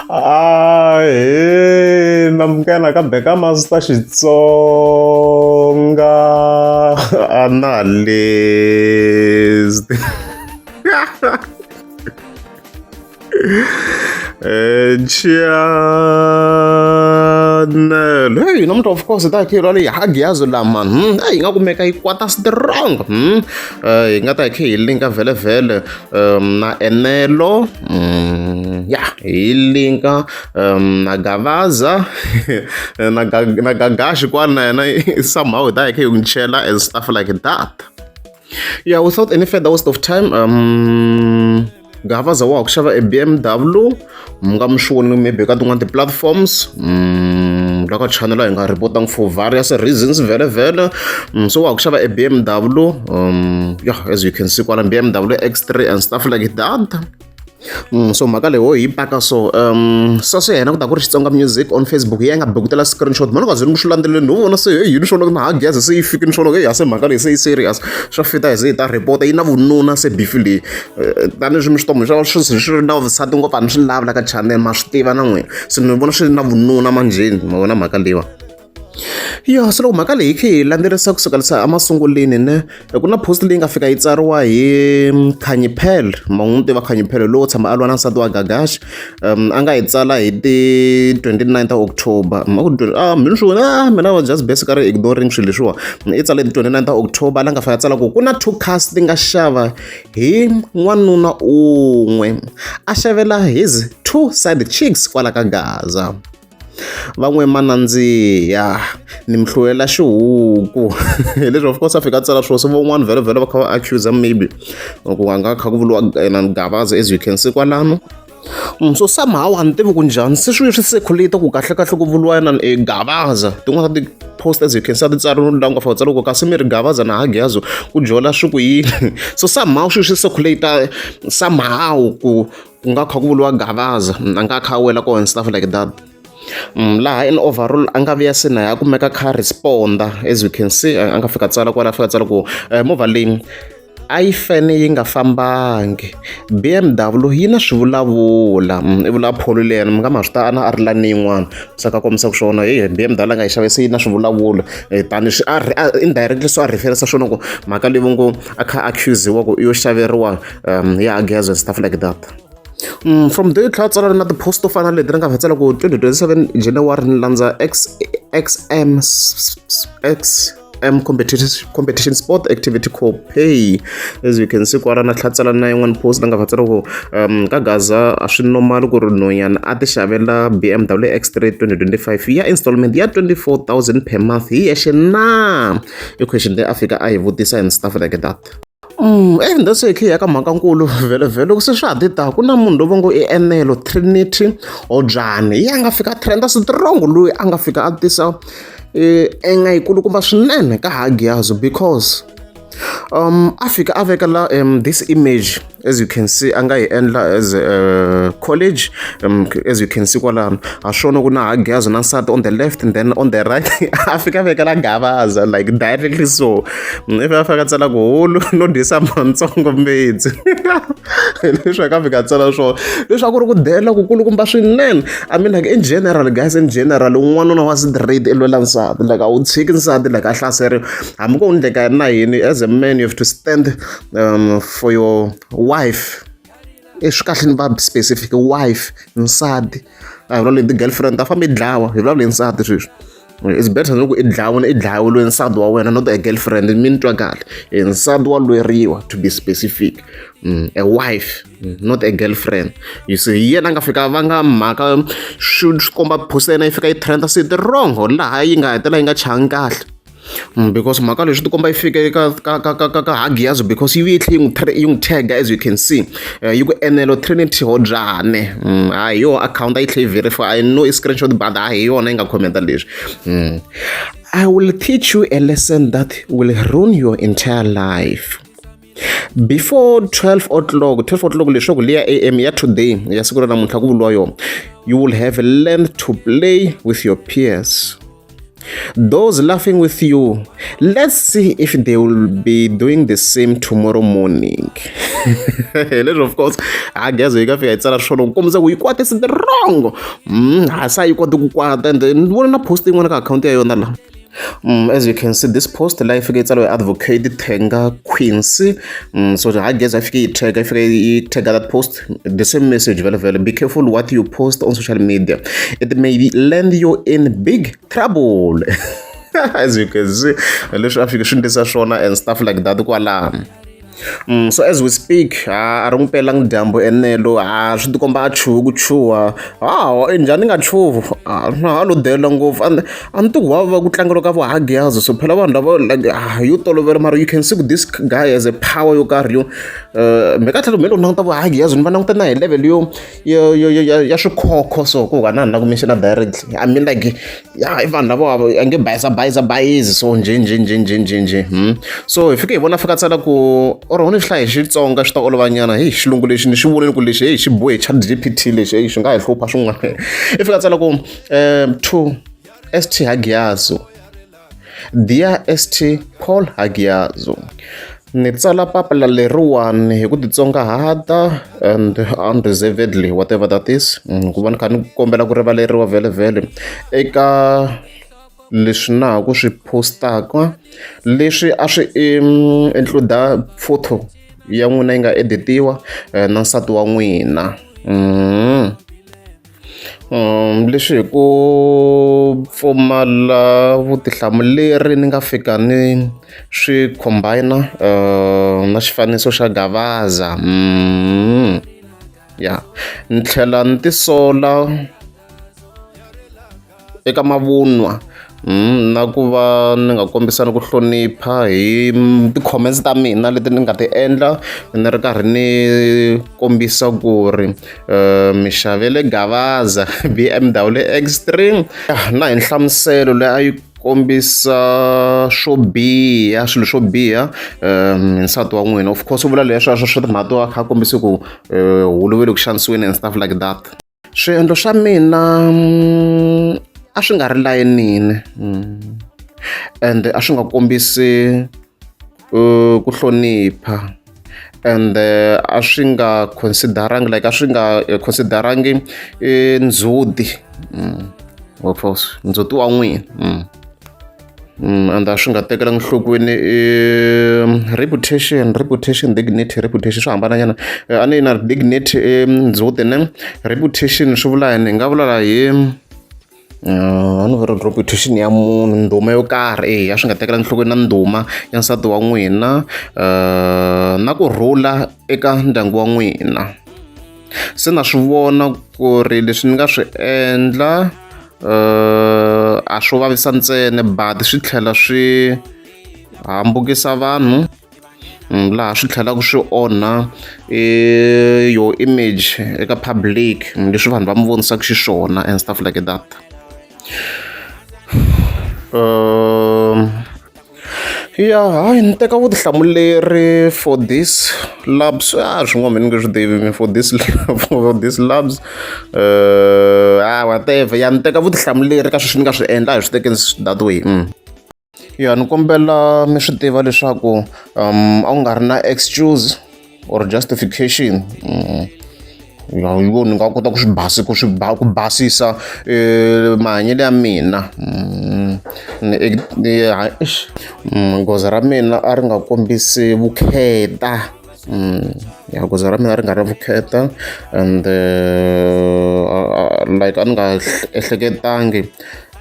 Ahee namukela nakambe ka Master Xitsonga Analyst. Channel. Hey, namuntlha of course hi ta hi kha hi lwa leyi hagiyazo la man. Hey, yi nga kumeka yi kwata strong. Hi nga ta hi kha hi linka vhele vhele na Enelo. Ya, hi linka na Gavaza na na Gagashi kwala na yena somehow hi ta hi kha hi n'wi chela and stuff like that. Yeah, without any further waste of time, Gavaza wa ha ku xava e BMW mi nga mi swi voni maybe ka tin'wani ti-platforms la ka channel hi nga report-angi for various reasons vhele vhele so wa ha ku xava e BMW yeah, as you can see kwala BMW X3 and stuff like that. So mhaka leyi ho hi yi paka so sasi ya hina ku ta ku ri Xitsonga Music on Facebook hi ya yi nga bukutela screenshot mani nga ze ni swi landzeleli no vona se heyi yini swona ku na ha geza se yi fikini swona heyi se mhaka leyi se yi serious swa fita hi ze hi ta report yi na vununa se beef leyi tanihileswi mi swi tiva swa swi swi ri na vusati ngopfu a ni swi lavi la ka channel ma swi tiva na n'wina se ni vona swi ri na vununa manjheni ma vona mhaka leyiwa. Ya se loko mhaka leyi hi kha hi landzelerisa kusuka lesa emasunguleni ne ku na post leyi nga fika yi tsariwa hi Khanyi Pearl ma n'wi tiva Khanyi Pearl lowo tshama a lwa na nsati wa Gagash a nga yi tsala hi ti 29 ta October ma ku a mina swi vona mina was just basically ignoring swilo leswiwa i tsale hi ti 29 ta October la nga fika tsala ku ku na two cars ti nga xava hi n'wanuna un'we a xavela his two side chicks kwala ka Gaza. Va n'we ma nandziha ni mi hlulela xihuku hi leswi of course a fika a tsala swona se van'wani vhele vhele va kha va accuse maybe ku a nga kha ku vuriwa yena Gavaza as you can see kwalano. So somehow a ni tivi ku njhani se swi swi circulate ku kahlekahle ku vuriwa yena e Gavaza tin'wana ta ti-post as you can see a ti tsariwile la ku nga fika ku tsariwa ku kasi mi ri Gavaza na Hagiyazo ku jola swi ku yini so somehow swi swi circulate somehow ku ku nga kha ku vuriwa Gavaza a nga kha a wela kona and stuff like that. Laha in overall a nga vuya se na ya kumeka kha respond-a as you can see a nga fika tsala kwala a fika tsala ku movha leyi a yi fane yi nga fambangi B_M_W yi na swivulavula i vula Polo leyani mi nga ma swi ta a ri lani yin'wana se ka kombisa ku swona heyi B_M_W a nga yi xava se yi na swivulavula tani swi a indirectly so a refer-isa swona ku mhaka leyi va ngo a kha a accuse-iwa ku i yo xaveriwa ya geza and stuff like that. From there tlhela tsala na ti-post to fana na leti ri nga tsala ku 2027 January ni landza X XM X M competition, competition sport activity copay as you can see kwala na tlhela tsala na yin'wana post la nga tsala ku ka Gaza a swi normal ku ri nhwanyana a ti xavela BMW X3 2025 ya installment ya 24,000 per month hi yexe na i question leyi a fika a yi vutisa and stuff like that. Even though se hi kha hi ya ka mhakankulu vhele loko se swa ha ti ta ku na munhu loyi va ngo i Enelo Trinity Hobyane hi yena a nga fika a trend-a strong loyi a nga fika a tisa enga yikulukumba swinene ka Hagiyazo because a fika a vekela this image as you can see a nga yi endla as a college as you can see kwalano ha swona ku na Hagiyazo na nsati on the left and then on the right a fika a vekela Gavaza like directly so ivi a fika a tsala ku hulu no dyisa matsongo mbitsi leswi a ka fika a tsala swona leswi a ku ri ku dela ku kulukumba swinene I mean like in general guys in general n'wanuna wa straight i lwela nsati like a wu tshiki nsati like a hlaseriwa hambi ko endleka na yini as a man you have to stand for your wife i swi kahle ni va specific wife nsati a hi vulavuli hi ti-girlfriend ta famba i dlawa hi vulavula hi nsati sweswi it's better loko i dlawa i dlaweliwe nsati wa wena not a girlfriend mi ni twa kahle nsati wa lweriwa to be specific a wife not a girlfriend you see hi yena a nga fika va nga mhaka swi komba post ya yena yi fika yi trend se wrong laha yi nga hetelela yi nga changi kahle because mhaka leyi swi tikomba yi fike ka ka ka ka ka ka Hagiyazo because yi vuye yi tlhe yi n'wi yi n'wi tag as you can see yi ku Enelo Trinity Hobyane a hi yona akhawunti a yi tlhe yi verify I know i screenshot but a hi yona yi nga comment-a leswi. I will teach you a lesson that will ruin your entire life. Before 12 o'clock, 12 o'clock leswaku liya AM ya today ya siku ra namuntlha ku vuriwa yona, you will have learned to play with your peers. Those laughing with you, let's see if they will be doing the same tomorrow morning. Leswi of course a geza yi ka fika yi tsala swona ku kombisa ku yi kwate wrong. A sa yi koti ku kwata and ni vona na post yin'wana ka akhawunti ya yona la. As you can see this post la yi fike yi tsariwa advocate Thenga Quincy. So ha geza yi fike yi tag yi fike yi tag that post the same message vele vele be careful what you post on social media it may land you in big trouble as you can see leswi a fike swi ndlisa swona and stuff like that kwalano. So as we speak a ri n'wi pelangi dyambu enelo a swi tikomba a chuhi ku chuha hawa njhani nga chuhi a lo delela ngopfu a ni tiku va ku tlangela ka vuhagiyazo so phela vanhu lava like yo tolovela mara you can see this guy has a power yo karhi yo mhaka tlhelo me loko languta vuhagiyazo ni va languta na hi level yo yo yo yo ya swikhokho so ku nga na na ku mention directly I mean like ya i vanhu lava a nge bayisa bayisa bayizi so njhe njhe njhe njhe njhe njhe. So hi fike hi vona fika tsala ku or ni swi hlaya hi Xitsonga swi ta olovanyana heyi xilungu lexi ni xi vonile ku lexi heyi xi bohe Chat GPT lexi heyi swi nga hi hlupha swin'wana. I fika tsala ku to ST Hagiyazo Dear ST Paul Hagiyazo ni tsala papila leriwani hi ku titsongahata and unreservedly whatever that is ku va ni kha ni kombela ku rivaleriwa vhele vhele eka leswi na ha ku swi postaka leswi a swi include photo ya n'wina yi nga editiwa na nsati wa n'wina. Leswi hi ku pfumala vutihlamuleri ni nga fika ni swi combine na xifaniso xa Gavaza ya ni tlhela ni tisola eka mavunwa na ku va ni nga kombisani ku hlonipha hi ti-comments ta mina leti ni nga ti endla ni ri karhi ni kombisa ku ri mi xavele Gavaza BMW X3 na hi nhlamuselo leyi a yi kombisa swo biha swilo swo biha hi nsati wa n'wina of course u vula leswi swa timhaka to a kha a kombise ku hulu ve le ku xanisiweni and stuff like that. Swiendlo swa mina a swi nga ri layinini ende a swi nga kombisi ku hlonipha ende a swi nga consider-angi like a swi nga consider-angi ndzhuti of ndzhuti wa n'wina. Ende a swi nga tekelanga enhlokweni reputation reputation dignity reputation swo hambananyana a ni na dignity i ndzhuti ne reputation swi vula yini hi nga vula la hi a ni vuri reputation ya munhu ndhuma yo karhi eya a swi nga tekelanga enhlokweni na ndhuma ya nsati wa n'wina na kurhula eka ndyangu wa n'wina. Se na swi vona ku ri leswi ni nga swi endla a swo vavisa ntsena but swi tlhela swi hambukisa vanhu laha swi tlhelaka swi onha your image eka public leswi vanhu va mi vonisaka xiswona and stuff like that. Ya hayi ni teka vutihlamuleri for this labs a swin'wana mina ni nge swi tivi for this for this labs ah whatever ya ni teka vutihlamuleri ka sweswi ni nga swi endla a hi swi tekeni that way. Ya ni kombela mi swi tiva leswaku a ku nga ri na excuse or justification ya yo ni nga kota ku swi basi ku swi ba ku basisa mahanyelo ya mina ni eish goza ra mina a ri nga kombisi vukheta ya goza ra mina a ri nga ri vukheta and like a ni nga ehleketangi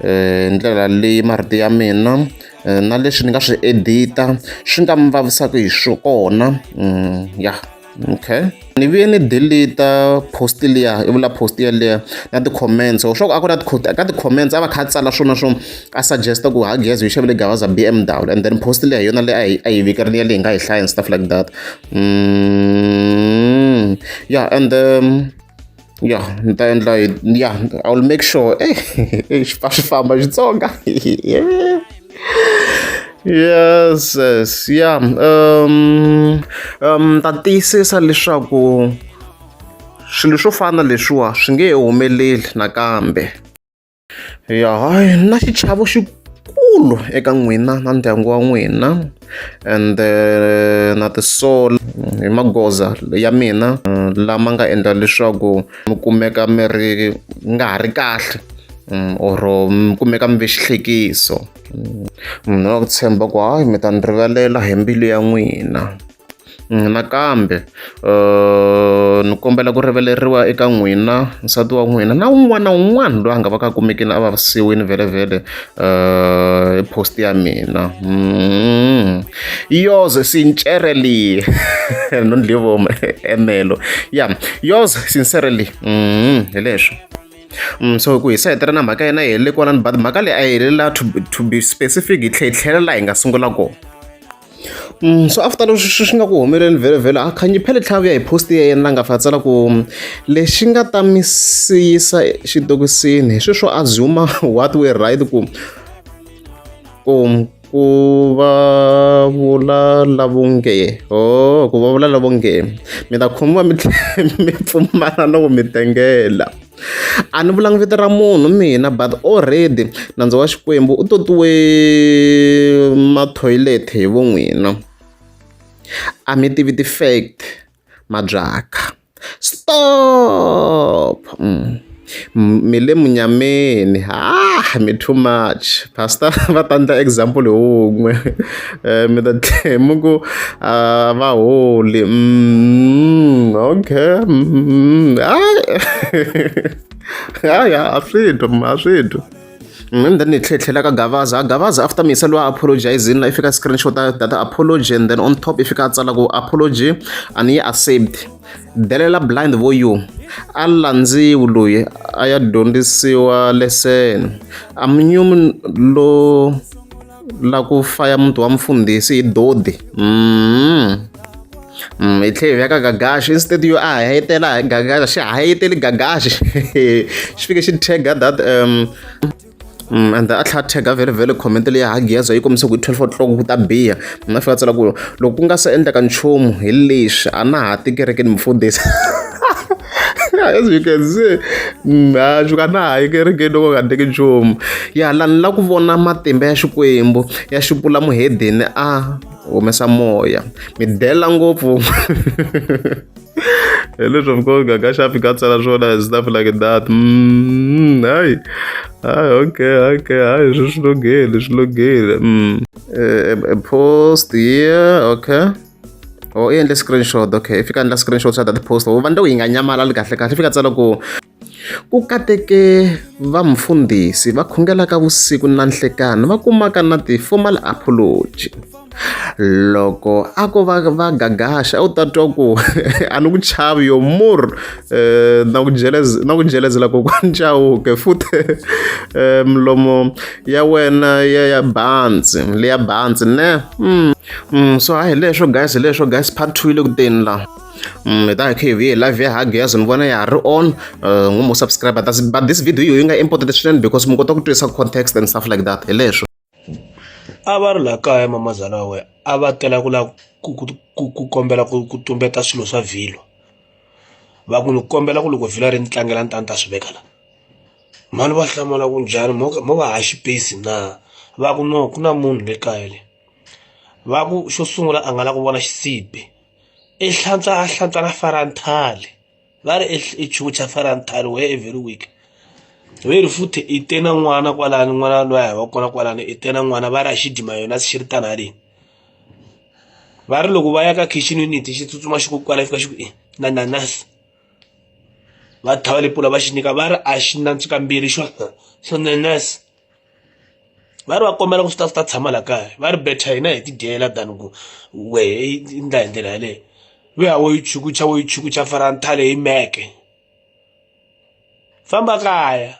hi ndlela leyi marito ya mina na leswi ni nga swi edit-a swi nga mi vavisaka hi swona ya okay. Ni vuye ni delete post liya i vula post yaliya na ti-comments swa ku a ku na ka ti-comments a va kha a tsala swona swo a suggest ku ha Geza yi xavile Gavaza BMW and then post liya hi yona leyi a yi a yi vekerile yaleyi hi nga yi hlaya and stuff like that yeah and ya ni ta endla hi ya I will make sure swi pfa swi famba Xitsonga yes yes yeah ta tiyisisa leswaku swilo swo fana na leswiwa swi nge he humeleli nakambe ya hayi na xichavo xi. Leyikulu eka n'wina na ndyangu wa n'wina and na tisola hi magoza ya mina lama nga endla leswaku mi kumeka mi ri nga ha ri kahle or mi kumeka mi ve xihlekiso. Ni na ku tshemba ku hayi mi ta ni rivalela hi mbilu ya n'wina. Nakambe ni kombela ku rivaleriwa eka n'wina nsati wa n'wina na un'wana na un'wana loyi a nga va ka kumekile a vavisiwile vhele hi post ya mina. Yours sincerely no ndlivom emelo ya yours sincerely hi leswo. So ku hi sayitela na mhaka ya yena yi helele kwalano but mhaka leyi a yi helela to be specific hi tlhela hi tlhelela laha hi nga sungula kona. So after loko swi nga ku humeleli vhele vhele a khanyi phele tlhela vuya hi post ya yena la nga fa tsala ku lexi nga ta mi siyisa xitokisini hi sweswo assume what we right ku va vula lavo nge oh ku va vula lavo nge mi ta khomiwa mi tlhela mi pfumala na ku mi tengela. A ni vulanga vito ra munhu mina but already nandza wa Xikwembu u totiwe ma-toilet hi vo n'wina a mi tivi ti-fact mabyaka stop mi le munyameni ha mi too much pastor va ta endla example hi wun'we mi ta tlhela mi ku a va holi okay hayi a swi twa a swi twa. And then hi tlhela tlhela ka Gavaza Gavaza after misa loyi a apologizing la i fika screenshot that apology and then on top i fika a tsala ku apology a ni yi accept delela blind vo you a landziwi loyi a ya dyondzisiwa lesson a munyumi lo la ku faya muti wa mufundhisi hi dodi hi tlhela hi veka gagaxi instead yo a hayetela gagaxi xi hayeteli gagaxi xi fike xi tag that and a tlhela a tag vhele vhele comment leyi ha Giyeza yi kombisa ku hi 12 o'clock ku ta biha mina fika tsala ku loko ku nga se endleka nchumu hi leswi a na ha ti kerekeni mufundhisi as you can see ha suka na ha yi kerekeni loko nga endleki nchumu ya la ni la ku vona matimba ya Xikwembu ya xupula muhedeni a humesa moya mi dela ngopfu hi leswi of course Gagashi a fika a tsala swona and stuff like that hayi hayi okay okay hayi swi swi lunghile swi lunghile post here okay oh i endle screenshot okay i fika endla screenshot xa that post va ndhawu yi nga nyamalali kahle kahle i fika tsala ku ku kateke vamfundhisi va khongelaka vusiku na nhlekani va kumaka na ti-formal apology loko a ko va va gagaxa a wu ta twa ku a ni ku chavi yo mur na ku jeleza na ku jelezela kokwani Chauke futhi milomo ya wena ya ya banzi leya banzi ne so hayi hi leswo guys hi leswo guys part 2 yi le ku teni la. Hi ta hi kha hi vuye hi live ya ha Giyeza ni vona ya ha ri on n'wi mo subscribe but this video yi nga important swinene because mi kota ku twisisa context and stuff like that hi leswo. A va ri laha kaya mamazala wa wena a va tela ku lava ku kombela ku tumbeta swilo swa vhilwa va ku ni kombela ku loko vhilwa ri ni tlangela ni ta ni ta swi veka la mhani va hlamala ku njhani mo va haxa xipesi na va ku no ku na munhu le kaya le va ku xo sungula a nga la ku vona xisibi i hlantswa a hlantswa na faranthali va ri i chucha faranthali wehe every week ve ri futhi i te na n'wana kwalani n'wana loyi a wa kona kwalani i te na n'wana va ri a xi dyi mayonasi xi ri tani haleni va ri loko va ya ka kitchen unit xi tsutsuma xi ku kwala fika xi ku i na nanasi va tlhava lepula va xi nyika va ri a xi nantswi kambirhi xo xo nanasi Va ri va kombela ku swi ta swi ta tshama laha kaya va ri better hina hi ti dyela than ku wehe i endla hi ndlela yaleyo ve a wo yi chukucha wo yi chukucha faranthale hi meke famba kaya.